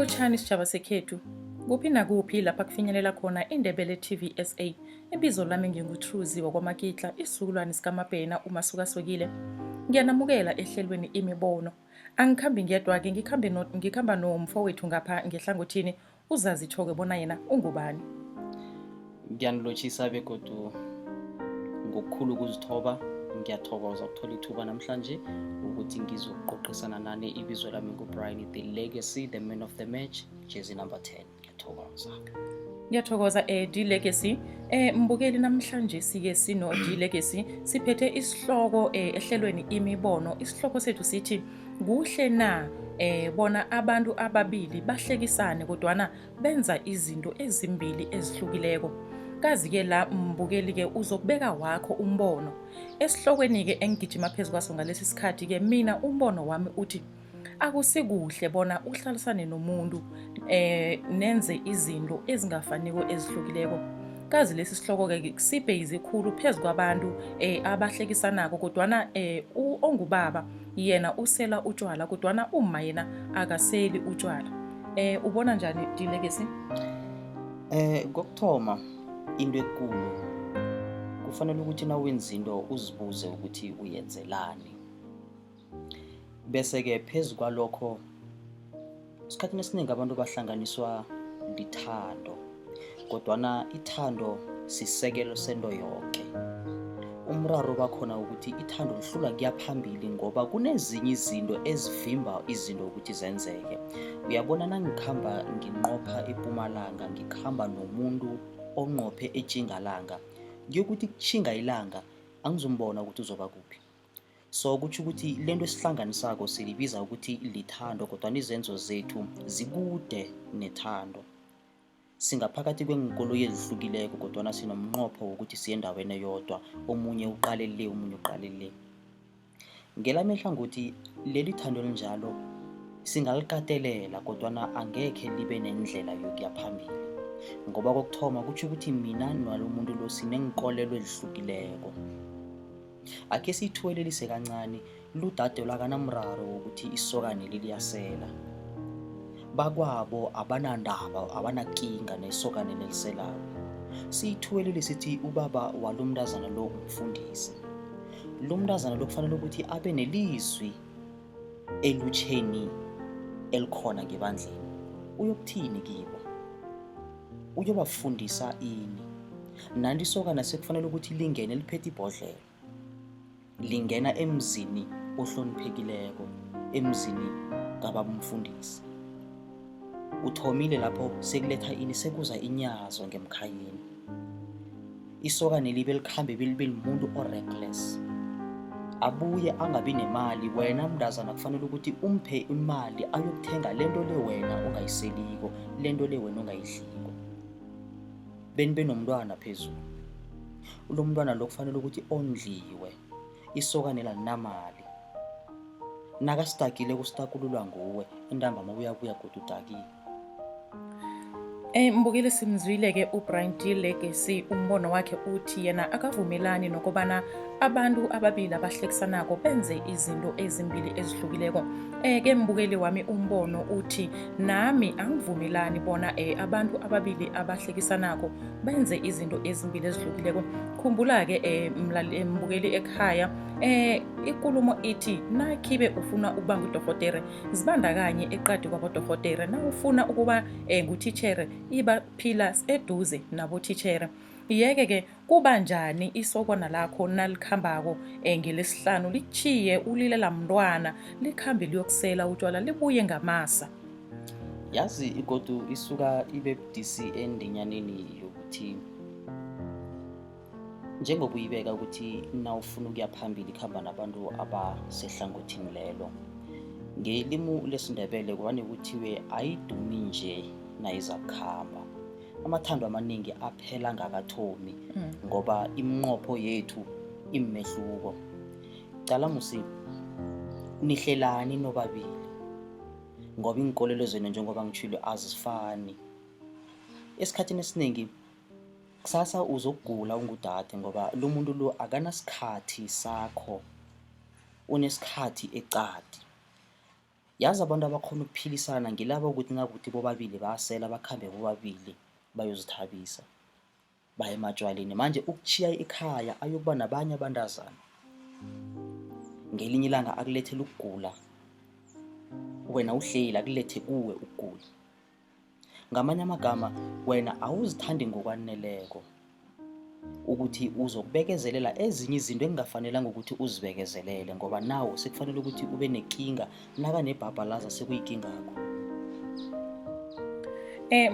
Lotjhani sitjhaba sekhethu. Kuphi nakuphi lapha kufinyelela khona iNdebele TV SA. Ibizo lami nginguTruzi wakwaMakitla, isizukulwane sikaMabhena uMasukasokile. Ngiyanamukela ehlelweni Imibono. Angikhambi ngedwa-ke ngikhambe no, ngikhamba nomfowethu ngapha ngehlangothini uzazitjho-ke bona yena ungubani. Ngiyanilotjhisa begodu ngokukhulu ukuzithoba ngiyathokoza ukuthola ithuba namhlanje ukuthi ngizokuqoqisana nani. Ibizo lami nguBrian the Legacy, the man of the match, jersey number 10. Ngiyathokoza. Ngiyathokoza D Legacy. Mbukeli, namhlanje sike sino D Legacy siphethe isihloko ehlelweni Imibono. Isihloko sethu sithi kuhle na bona abantu ababili bahlekisane kodwana benza izinto ezimbili ezihlukileko. Kazi ke la mbukeli ke uzokubeka wakho umbono. Esihlokweni ke engigijima phezu kwaso ngalesi sikhathi ke, mina umbono wami uthi akusikuhle bona uhlalisane nomuntu nenze izinto ezingafaniko ezihlukileko. Kazi lesi sihloko ke sibhekise khulu phezu kwabantu abahlekisanako kodwana ongubaba yena usela utshwala kodwana umma yena akaseli utshwala. Ubona njani, Dilekesi? Kokuthoma, into ekulu kufanele ukuthi nawenza into uzibuze ukuthi uyenzelani. Bese-ke phezu kwalokho, esikhathini esiningi abantu bahlanganiswa lithando, kodwana ithando sisekelo sento yoke. Umraro bakhona ukuthi ithando lihlula kuya phambili ngoba kunezinye izinto ezivimba izinto ukuthi zenzeke. Uyabona, nangikhamba nginqopha ePumalanga, ngikhamba nomuntu onqophe eTjingalanga, kuyokuthi kutjhinga ilanga angizumbona ukuthi uzoba kuphi. So kutjho ukuthi lento esihlanganisako silibiza ukuthi lithando, kodwana izenzo zethu zikude nethando. Singaphakathi kweenkoloyi ezihlukileko, kodwana sinomnqopho wokuthi siye endaweni eyodwa, omunye uqale le, omunye uqale le. Ngelami ihlangothi, leli thando elinjalo singalikatelela, kodwana angekhe libe nendlela yokuya phambili, ngoba kokuthoma kutjho ukuthi mina nalo muntu lo sineenkolelo ezihlukileko. Akhe siyithuwelelise kancane, ludade lwakanamraro wokuthi isokane liliyasela. Bakwabo abanandaba, abanakinga nesokane neliselako. Siyithuwelele sithi ubaba walo mntazana lo umfundisi. Lo mntazana lo kufanele ukuthi abe nelizwi elutsheni elikhona ngebandleni. Uyokuthini kibo? Uyobafundisa ini? Nanti isokana sekufanele ukuthi lingene liphethe ibhodlelo, lingena emzini ohloniphekileko, emzini kababa umfundisi. Uthomile lapho sekuletha ini, sekuza inyazo ngemkhayeni. Isokane libe likhambe belibe limuntu o-reckless, abuye angabi nemali. Wena mntazana kufanele ukuthi umphe imali ayokuthenga lento le wena ongayiseliko, lento le wena ongayidliko. Benibe nomntwana phezulu, lo mntwana lo kufanele ukuthi ondliwe. Isokane lalinamali, nakasitakile kusitakululwa nguwe, entambama uyabuya godu udakile. Mbukeli, simzwile-ke uBrian D Legacy, umbono wakhe uthi yena akavumelani nokobana abantu ababili abahlekisanako benze izinto ezimbili ezihlukileko. Ke mbukeli wami umbono uthi nami angivumelani bona abantu ababili abahlekisanako benze izinto ezimbili ezihlukileko. Khumbula-ke mbukeli ekhaya, ikulumo ithi nakhibe ufuna ukuba ngudorhotere, zibandakanye eqadi kwabodorhotere. Nawufuna ukuba ngutitjhere, iba phila eduze nabotitjhere. Yeke-ke kuba njani isokwana lakho nalikhambako ngelesihlanu likutjhiye ulilela mntwana, likhambe liyokusela utshwala libuye ngamasa? Yazi, igodu isuka ibe budisi endinyaneni yokuthi njengoba uyibeka ukuthi nawufuna ukuya phambili kuhamba nabantu abasehlangothini lelo. Ngelimu lesiNdebele kuvane kuthiwe ayidumi nje nayiza kukhamba. Amathando amaningi aphela ngakathomi ngoba iminqopho yethu imehluko. Cala musi nihlelani nobabili, ngoba iinkolelo zenu njengoba ngitshilo azifani. Esikhathini esiningi kusasa uzokugula ungudade ngoba lo muntu lo akanasikhathi sakho, unesikhathi eqadi. Yazi abantu abakhona ukuphilisana ngilaba ukuthi nakuthi bobabili bayasela, bakhambe bobabili bayozithabisa, baye ematshwaleni. Manje ukutjhiya ikhaya ayokuba nabanye abantazana, ngelinye ilanga akulethela ukugula, wena uhleli akulethe kuwe ukugula. Ngamanye amagama wena awuzithandi ngokwaneleko ukuthi uzokubekezelela ezinye izinto ekungafanelanga ukuthi uzibekezelele, ngoba nawo sekufanele ukuthi ube nekinga nakanebhabhalaza sekuyikingakho.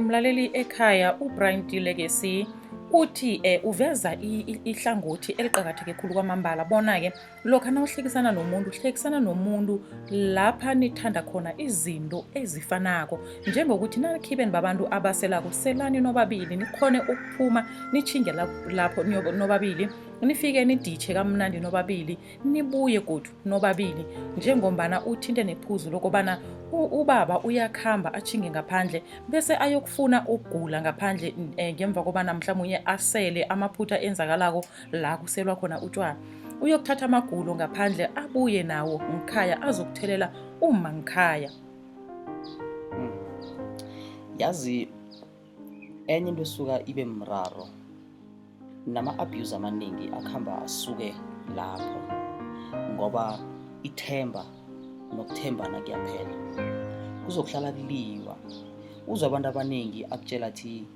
Mlaleli ekhaya, uBrian D Legacy uthi uveza ihlangothi eliqakatheke khulu kwamambala, bona-ke lokha nawuhlekisana nomuntu, uhlekisana nomuntu lapha nithanda khona izinto ezifanako, njengokuthi nakhibe nibabantu abaselako, selani nobabili, nikhone ukuphuma nitjhinge lapho nobabili, nifike niditjhe kamnandi nobabili, nibuye godu nobabili. Njengombana uthinte nephuzu lokobana ubaba uyakhamba atjhinge ngaphandle bese ayokufuna ukugula ngaphandle, ngemva kobana mhlawumunye asele amaphutha enzakalako la kuselwa khona utshwala, uyokuthatha amagulo ngaphandle abuye nawo ngikhaya azokuthelela uma ngikhaya. Yazi enye into esuka ibe mraro nama-abuse amaningi akuhamba asuke lapho, ngoba ithemba nokuthembana kuyaphela, kuzokuhlala kuliwa. Uzwa abantu abaningi akutshela athi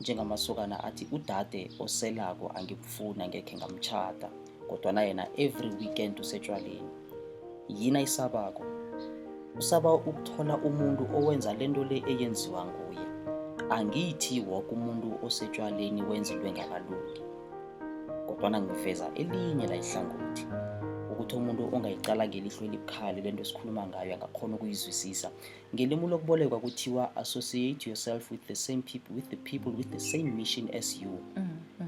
njengamasokana athi udade oselako angimfuni, angekhe ngamtjhada, kodwana yena every weekend usetshwaleni. Yini ayisabako? Usaba ukuthola umuntu owenza lento le eyenziwa nguye. Angithi woke umuntu osetshwaleni wenza into engakalungi, kodwana ngiveza elinye la ihlangothi ukuthi umuntu ongayiqala ngelihlo elibukhali lento esikhuluma ngayo angakhona ukuyizwisisa. Ngelimi lokubolekwa kuthiwa associate yourself with the same people, with the people with the same mission as you.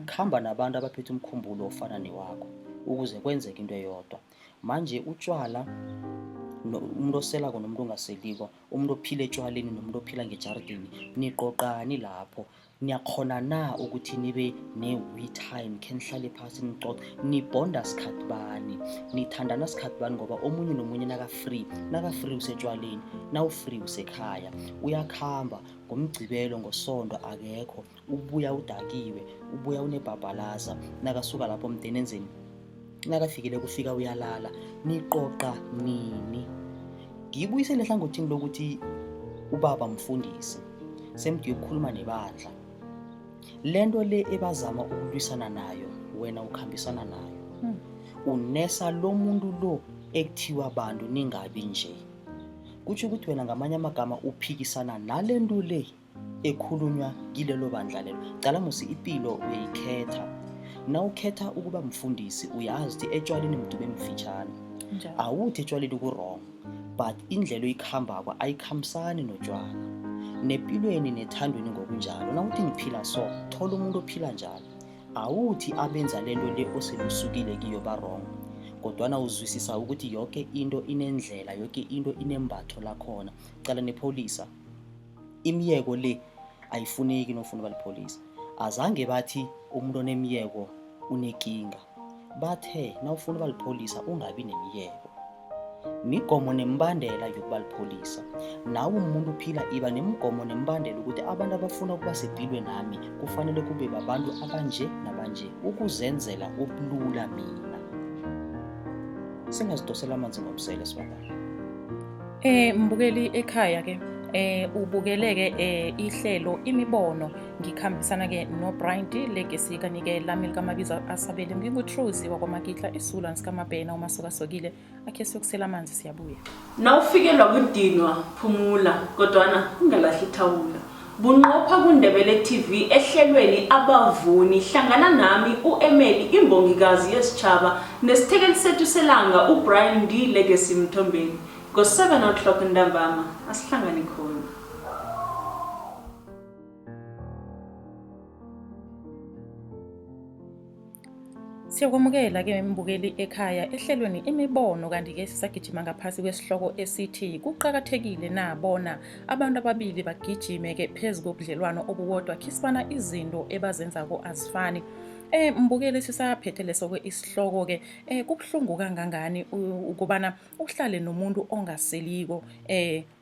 Khamba nabantu abaphethe umkhumbulo ofana newakho ukuze kwenzeke into eyodwa. Manje utshwala, umuntu oselako nomuntu ongaseliko, umuntu ophila etshwaleni nomuntu ophila ngejaridini, niqoqani lapho? Niyakhona na ukuthi nibe ne-we time, khe nihlale phasi nicoce? Nibhonda sikhathi bani? Nithandana sikhathi bani? Ngoba omunye nomunye naka-free, naka-free usetshwaleni, nawu-free usekhaya, uyakhamba ngomgcibelo, ngosondo akekho, ubuya udakiwe, ubuya unebhabhalaza. Nakasuka lapho mdeni enzeni? Nakafikile kufika uyalala. Niqoqa nini? Ngiyibuyisele ehlangothini lokuthi ubaba mfundisi, semdi yokukhuluma nebandla, lento le ebazama ukulwisana nayo wena ukhambisana nayo. Unesa lo muntu lo ekuthiwa bantu ningabi nje, kutsho ukuthi wena ngamanye amagama uphikisana nalento le ekhulunywa kilelo bandla lelo. Cala musi, ipilo uyayikhetha. Nawukhetha ukuba mfundisi uyazi ukuthi etshwaleni mdube mfitshane. Awuthi etshwaleni ku-wrong, but indlela oyikhambako ayikhambisani notshwala, nempilweni nethandweni ngokunjalo. Nawuthi ngiphila so, thola umuntu ophila njalo. Awuthi abenza lento le oselusukile kiyo ba-wrong, kodwana uzwisisa ukuthi yoke into inendlela, yoke into inembatho lakhona. Cala nepholisa, imiyeko le ayifuneki nofuna uba lipholisa. Azange bathi umuntu onemiyeko unekinga, bathe nawufuna uba lipholisa ungabi nemiyeko. Migomo nembandela yokuba lipholisa. Nawe umuntu uphila iba nemigomo nembandela ukuthi abantu abafuna ukuba sepilweni nami kufanele kube babantu abanje nabanje, ukuzenzela ubulula. Mina singazidosela amanzi ngomsele sibabala. Mbukeli ekhaya ke, ubukeleke ihlelo imibono, ngikhambisana ke no Brian D Legacy kanye ke lami likamabizo asabele nginguTruzi wakwaMakitla, isizukulwane sikaMabhena umasuka sokile. Akhe siyokusela amanzi, siyabuya. Nawufikelwa kudinwa phumula, kodwana ungalahli ithawula. Bunqopha kuNdebele TV ehlelweni Abavuni, hlangana nami u-Emily imbongikazi yesitjhaba nesithekeli sethu selanga uBrian D Legacy Mthombeni ngo-7 o'clock ntambama. Asihlangane khona. Siyakwamukela ke mbukeli ekhaya ehlelweni imibono, kanti-ke sisagijima ngaphasi kwesihloko esithi kuqakathekile na bona abantu ababili bagijime ke phezu kobudlelwano obubodwa khisibana izinto ebazenzako azifani. Mbukeli, sisaphethe leso-ke isihloko-ke, kubuhlungu kangangani ukubana uhlale nomuntu ongaseliko,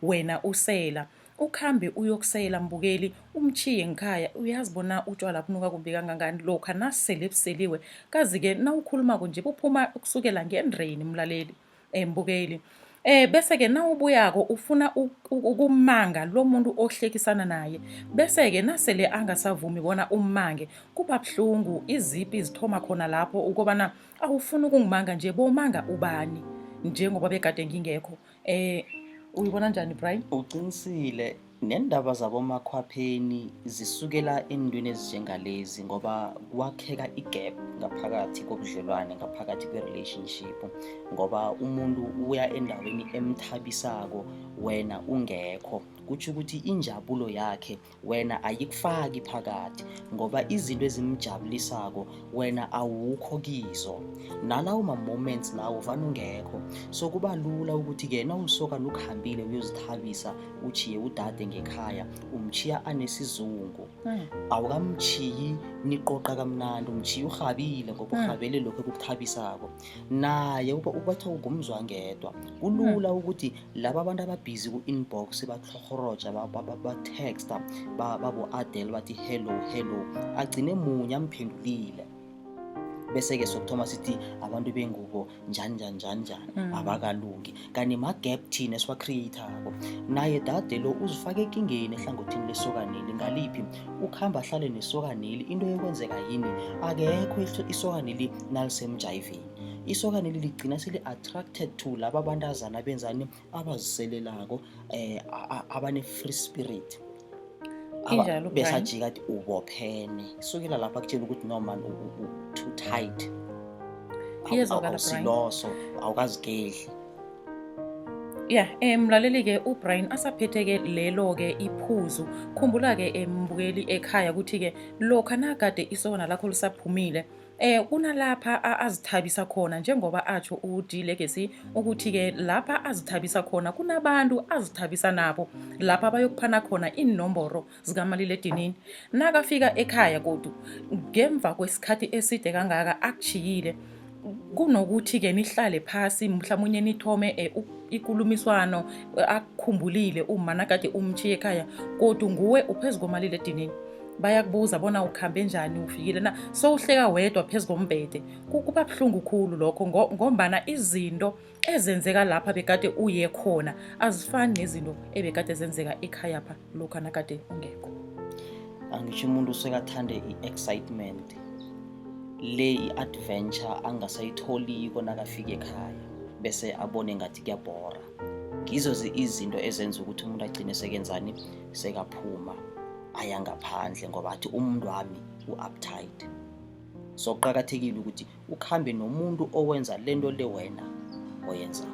wena usela. Ukhambe uyokusela mbukeli, umtjhiye ngekhaya. Uyazi bona utjwala bunuka kumbi kangangani lokha nasele buseliwe. Kazi-ke nawukhulumako nje buphuma ukusukela ngendreni mlaleli, mbukeli. Bese-ke nawubuyako ufuna ukumanga lo muntu ohlekisana naye. Bese-ke nasele angasavumi bona ummange, kuba buhlungu, izipi zithoma khona lapho ukobana awufuni ukungimanga nje, bomanga ubani njengoba begade ngingekho. Uyibona njani Brian? Uqinisile, nendaba zabomakhwapheni zisukela eentweni ezinjengalezi, ngoba kwakheka i-gap ngaphakathi kobudlelwane, ngaphakathi kwe-relationship, ngoba umuntu uya endaweni emthabisako wena ungekho. Kutjho ukuthi injabulo yakhe wena ayikufaki phakathi, ngoba izinto ezimjabulisako wena awukho kizo, nalawo ma-moments lawo vane ungekho. So kuba lula ukuthi-ke nawulisokana ukuhambile uyozithabisa, uchiye udade ngekhaya, umchiya anesizungu. Awukamchiyi niqoqa kamnandi, umchiya urhabile ngoba urhabele lokhu ekukuthabisako. Naye ubathwa ngumzwangedwa. Kulula ukuthi laba abantu ababhizi ku-inbox batlhorhoroja, batexta babo-Adele bathi hello hello, agcine munye amphendulile, bese-ke sokuthoma sithi abantu bengubo njani njani njani njani, abakalungi. Kanti ma-gap thina esiwa-create-ako. Naye dade lo uzifake ekingeni ehlangothini lesokaneli. Ngaliphi? Ukuhamba ahlale nesokaneli, into yokwenzeka yini? Akekho isokaneli nalisemjayiveni, isokaneli ligcina seli-attracted to laba abantazana benzani, abaziselelako, abane-free spirit. Injalo, Bese Brian. Ajika athi ubophene, sukela lapha akutshela ukuthi no man, too tight. Iyezwakala, Brian. Awusiloso, awukazigedli. Ya, mlaleli-ke, uBrian asaphethe-ke lelo-ke iphuzu. Khumbula-ke mbukeli ekhaya ukuthi-ke lokha nakade isokana lakho lisaphumile, kunalapha azithabisa khona, njengoba atsho uD Legacy ukuthi-ke lapha azithabisa khona kunabantu azithabisa nabo, lapha bayokuphana khona inomboro zikamaliledinini. Nakafika ekhaya godu ngemva kwesikhathi eside kangaka akuchiyile, kunokuthi-ke nihlale phasi mhlawumunye nithome ikulumiswano, akukhumbulile uma nakade umchiye ekhaya, kodwa nguwe uphezu komaliledinini, bayakubuza bona ukhambe njani, ufikile na, sowuhleka wedwa phezu kombhede. Kuba buhlungu khulu lokho, ngombana izinto ezenzeka lapha bekade uye khona azifani nezinto ebekade zenzeka ekhaya pha lokhu nakade ungekho. Angisho umuntu usekathande i-excitement le, i-adventure angasayitholiko nakafika ekhaya, bese abone ngathi kuyabhora. Ngizo izinto ezenza ukuthi umuntu agcine sekenzani, sekaphuma aya ngaphandle, ngoba athi umuntu wami u-uptight. So kuqakathekile ukuthi ukhambe nomuntu owenza lento le wena oyenzako.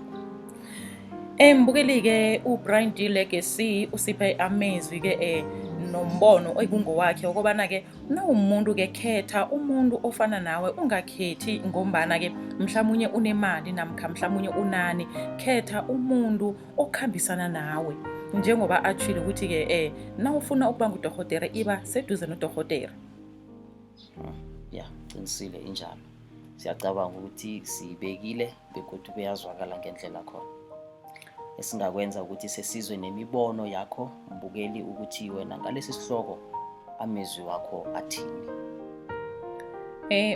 Mbukeli-ke, uBrian D Legacy usiphe amezwi-ke nombono ekungowakhe ukobana-ke nawumuntu-ke khetha umuntu ofana nawe, ungakhethi ngombana-ke mhlawumunye unemali namkha mhlawumunye unani. Khetha umuntu okhambisana nawe, njengoba atshile ukuthi-ke nawufuna ukuba ngudorhotere, iba seduze nodorhotere. Ya, qinisile, injalo. Siyacabanga ukuthi siyibekile begodu beyazwakala ngendlela khona. Esingakwenza ukuthi sesizwe nemibono yakho mbukeli, ukuthi wena ngalesi sihloko amezwi wakho athini.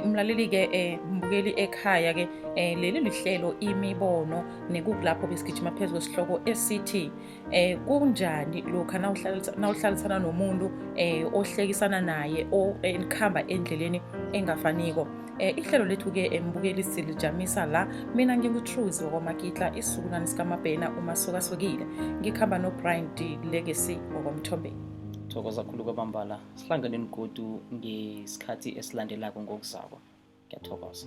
Mlaleli-ke, mbukeli ekhaya ke, leli lihlelo Imibono, nekukulapho besigijima phezu kwesihloko esithi kunjani lokha nawuhlalisana nomuntu ohlekisana naye, o nikhamba endleleni engafaniko. Ihlelo lethu ke mbukeli silijamisa la. Mina nginguTruzi wakwaMakitla, isizukulwane sikaMabhena umasukasukile. Ngikhamba noBrian D Legacy wakwamthombeni. Thokoza khulu kwamambala. Sihlanganeni godu ngesikhathi esilandelako ngokuzako. Ngiyathokoza.